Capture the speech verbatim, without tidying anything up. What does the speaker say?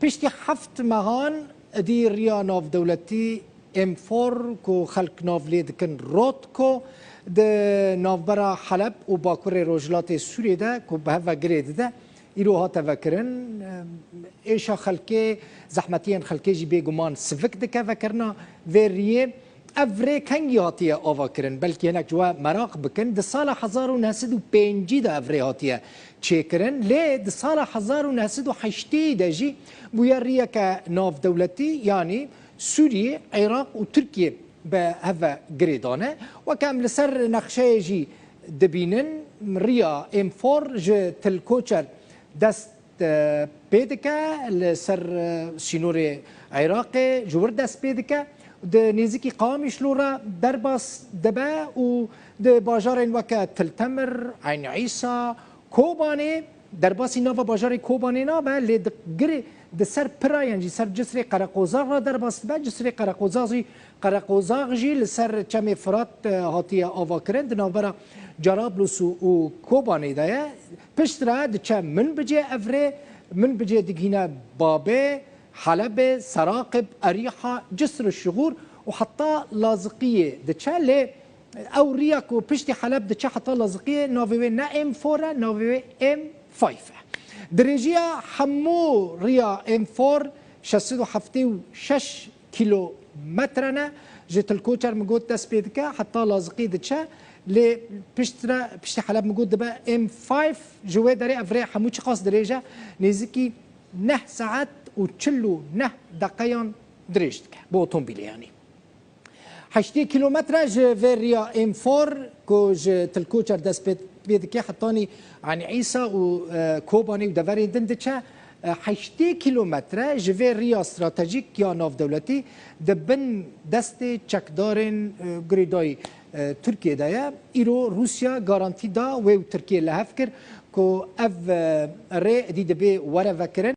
Piştî heft mehan êdî riya navdewletî M four ku xelk nav lê dikin Rotko di navbera Heleb û bakurê rojhilatê Sûriyê de ku bi hev ve girê dide, îro hate vekirin. Êşa xelkê, zehmetiyên xelkê jî bêguman sivik dike vekirina vê riyê. Ev rê kengî hatiye avakirin? Belkî hinek ji we meraq bikin. Di sala hezar û neh sed û pêncî de ev rê hatiye çêkirin. Lê di sala hezar û neh sed û heştê de jî bûye riyeke navdewletî, yanî Sûriyê, Iraq û Tirkiye bi hev ve girê dane. Weke em li ser nexşeyê jî dibînin, riya M four ji Til Koçer dest e, pê dike, li ser, e, sînorê Iraqê ji wir dest pê dike. Di nêzîkî Qamîşlo re derbas dibe û di bajarên weke Til Temir, Eyn Îsa, Kobanê, derbasî nava bajarê Kobanê nabe, lê di girê, di ser pira yan jî ser cisrê Qereqozax re derbas dibe. Cisrê Qereqozax jî Qereqozax jî li ser Çemê Firat, e, hatiye avakirin. Di navbera Carablus û, û Kobanê de ye. Piştre diçe Minbicê, ev rê Minbicê digihîne Babê, Helebê, Seraqib, Erîha, Cisr û Şixûr û heta Laziqiyê diçe. Lê ew riya ku piştî Heleb diçe heta Laziqiyê, navê wê ne M four e, navê wê M five e. Dirêjiya hemû riya M four şeş sed û heftê û şeş kîlometre ne. Ji Til Koçer min got dest pê dike, heta Laziqî diçe. Lê piştre, piştî Heleb min got dibe M five. Ji wê derê ev rê hemû çiqas dirêj e? Nêzîkî neh saet û çil û neh deqeyan dirêj dike. Bi otomobîlê yanî. Heştê kîlometre ji vê riya M four ku ji Til Koçer dest pê, pê dike hetanî Eyn Îsa û, e, Kobanê û deverên din diçe, e, heştê kîlometre ji vê riya stratejîk ya navdewletî di bin destê çekdarên, e, girêdayî, e, Tirkiyê de ye. Îro Rûsya garantî da wê û Tirkiyê li hev kir ku ev, e, rê êdî dibê were vekirin.